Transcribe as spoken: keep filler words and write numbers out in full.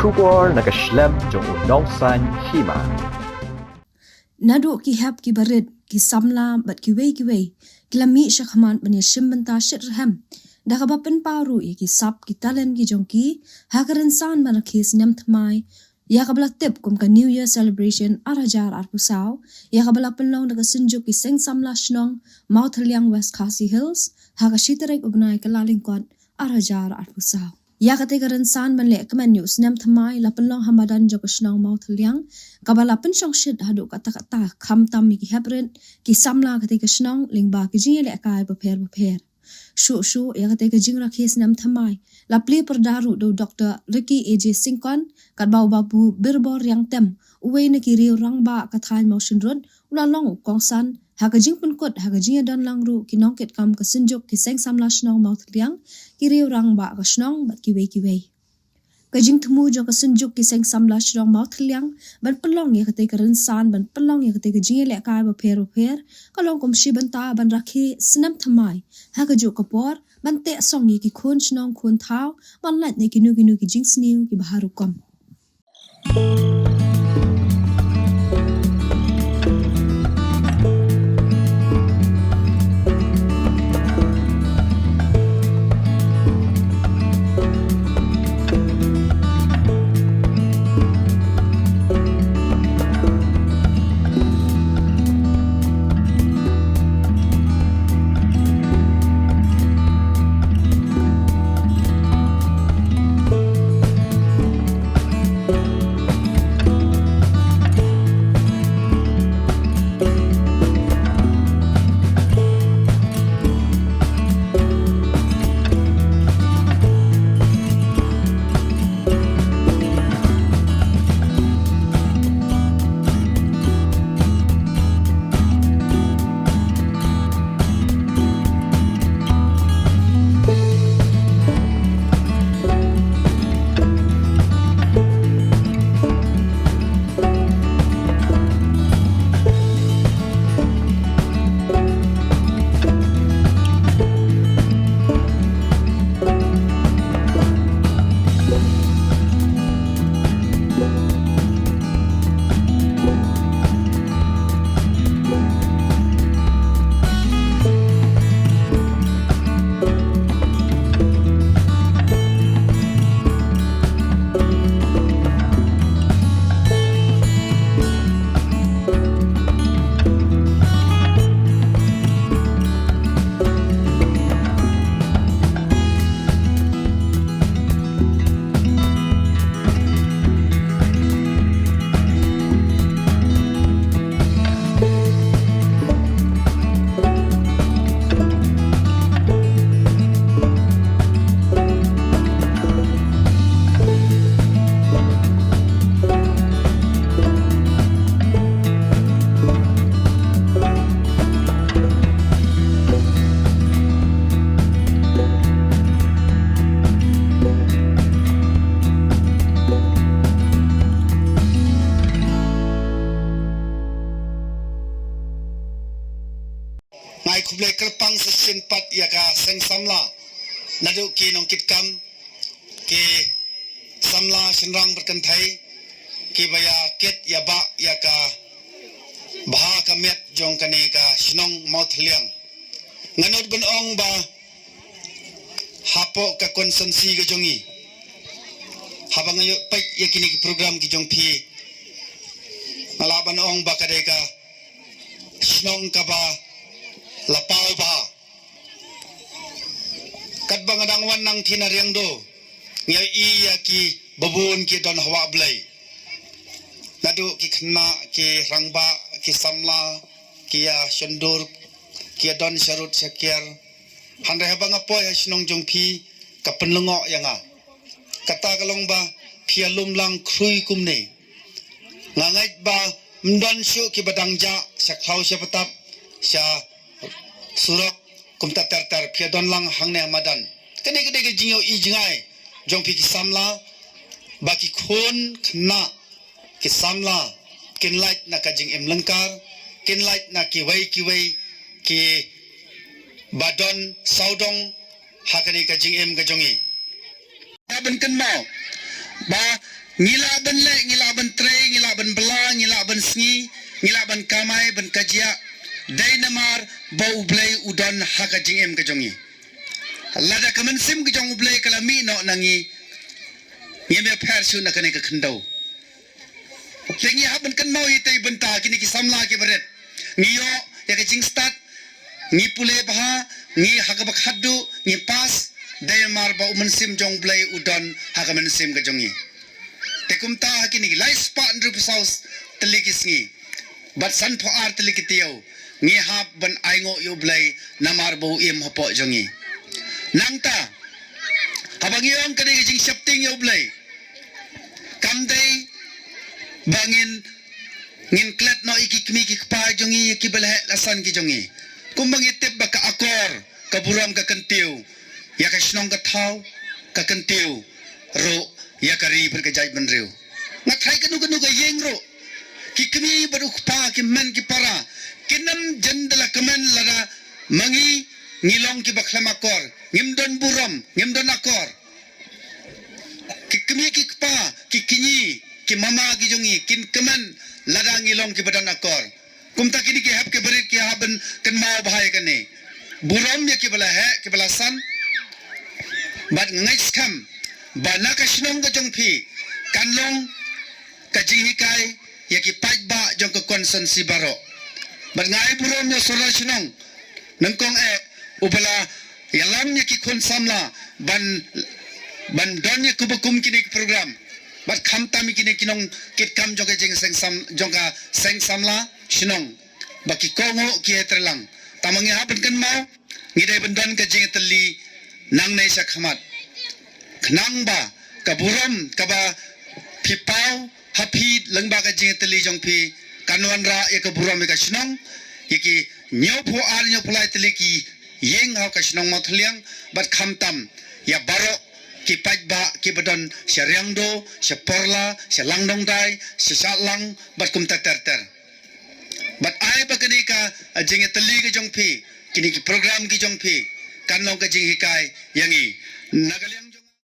Khubor na ka shlem jong u Nongsaiñ Hima. Naduh ki hep ki barit, ki samla bad kiwei kiwei ki la mih shakhmat ban ïashim bynta shitrhem da kaba pynpaw ruh ïa ki sap ki talent ki jong ki ha ka rynsan ban rakhe snem thymmai ïa kaba la tip kum ka New Year Celebration ar hajar arphew saw, ïa kaba la pynlong da ka Synjuk ki Seng Samla Shnong Mawthyliang, West Khasi Hills, ha ka shi tarik u bnai Kyllalyngkot ar hajar arphew saw. Ïa katei ka rynsan ban leh kmen ïa u snem thymmai la pynlong ha madan jong ka shnong Mawthyliang, kaba la pynshongshit haduh katta katta, khamtam ïa ki heprit, ki samla katei ka shnong lyngba ki jingïalehkai bapher bapher. Shuh shuh ïa katei ka jingrakhe snem thymmai la plie pyrda ruh da u Doctor Ricky A J Syngkon, katba u Bah Birbor Riangtem, uwei na ki riew rangbah ka thaiñ Mawshynrut, u la long u kongsan ha ka jingpynkut ha ka jingïadon lang ruh ki nongkitkam ka Synjuk ki Seng Samla Shnong Mawthyliang, ki riew rangbah ka shnong bad kiwei kiwei. Ka jingthmu jong ka Synjuk ki Seng Samla Shnong Mawthyliang ban pynlong ïa katei ka rynsan, ban pynlong ïa katei ka jingïalehkai bapher bapher, ka long kum shi bynta ban rakhe snem thymmai ha kajuh ka por, ban teh song ïa ki khun shnong khun thaw ban lait na kino kino ki jingsniew kiba ha rukom. Nga ai khublei kyrpang sa shisien pat ïa ka seng samla, naduh ki nongkitkam, ki samla shynrang bad kynthei, kiba ïa kit ïa bah ïa ka bha ka miat jong kane ka shnong Mawthyliang. Nga nud ban ong ba hapoh ka konstituensi ka jong ngi, haba nga ïoh peit ïa kine ki program ki jong phi, nga lah ban ong ba ka dei ka shnong kaba la paw bha. Katba nga dang wan nangtei na Riangdo, nga ïohi ïa kiba bun ki don ha Wah Blei. Naduh ki khynnah, ki rangbah, ki samla, ki ïa shondur, ki ïa don sharud shakiar. Hynrei haba nga poi ha shnong jong phi, ka pynlyngngoh ïa nga. Kata ka long ba phi ïa lum lang khrui kumne. Nga ngeit ba ym don shuh kiba dang jah sha khlaw sha btap, sha surok, kumta ter ter, phi ïa don lang hangne ha madan. Kane ka dei ka jingïohi jngai jong phi ki samla, ba ki khun khynnah ki samla kin lait na ka jingim lyngkar, kin lait na kiwei kiwei kiba don sawdong ha kane ka jingim ka jong ngi. Nga ban kynmaw ba Ngi lah ban leh, ngi lah ban trei, ngi lah ban bylla, ngi lah ban sngi, ngi lah ban kamai, ban kajiak. Dei namar ba U Blei u don ha ka jingim ka jong ngi. Lada ka mynsiem ka jong U Blei ka la mih noh na ngi, ngim ïapher shuh na kane ka khyndew. Te ngi hap ban kynmaw ïa itei bynta, kine ki samla ki barit. Ngi ïoh ïa ka jingstad, ngi pule bha, ngi ha kaba khatduh, ngi pass, dei namar ba u mynsiem jong U Blei u don ha ka mynsiem ka jong ngi. Te kumta ha kine ki lai spah hynriewphew saw tylli ki sngi bad sanphew ar tylli ki taïew, ngi hap ban ainguh ïa U Blei namar ba u im hapoh jong ngi. Nangta, haba ngi ong ka dei ka jingsheptieng ïa U Blei, kam dei ba ngin, ngin klet noh ïa ki kmie ki kpa jong ngi, ïa kiba la heh la san ki jong ngi. Kumba ngi tip ba ka akor, ka burom ka kyntiew ïa ka shnong ka thaw, ka kyntiew ruh ïa ka ri bad ka jaitbynriew. Nga tharai kano kano ka ïing ruh, ki kmie bad u kpa, ki hynmen ki para, kin ym jan da la kmen lada ma ngi ngi long kiba khlem akor, ngim don burom, ngim don akor. Ki kmie ki kpa, ki kñi, ki mama ki jong ngi kin kmen lada ngi long kiba don akor. Kumta kine ki hep ki barit ki hap ban kynmaw bha ïa kane. Burom ïa kiba la heh, kiba la san. Bad nga ngeit skhem ba na ka shnong ka jong phi kan long ka jinghikai ïa ki paidbah jong ka constituency baroh. Bad nga ai burom ïa u sordar shnong nyngkong eh uba la ïalam ïa ki khun samla ban, ban don ïa kiba kum kine ki program. Bad khamtam ïa kine ki nongkitkam jong ka jingseng sam, jong ka seng samla shnong ba ki kohnguh ki ïatreilang. Tangba ngi hap ban kynmaw, ngi dei ban don ka jingïatylli nangne sha khmat, khnang ba ka burom kaba phi paw ha phi lyngba ka jingïatylli jong phi kan wanrah ïa ka burom ïa ka shnong, ïa ki hynñiewphew ar hynñiewphew lai tylli ki ïing ha ka shnong Mawthyliang, bad khamtam ïa baroh ki paidbah kiba don sha Riangdo, sha Porla, sha Langdongdai, sha Shadlang bad kumta ter ter. Bad ai ba kane ka jingïatylli ka jong phi, kine ki program ki jong phi kan long ka jinghikai ïa ngi. Na ka liang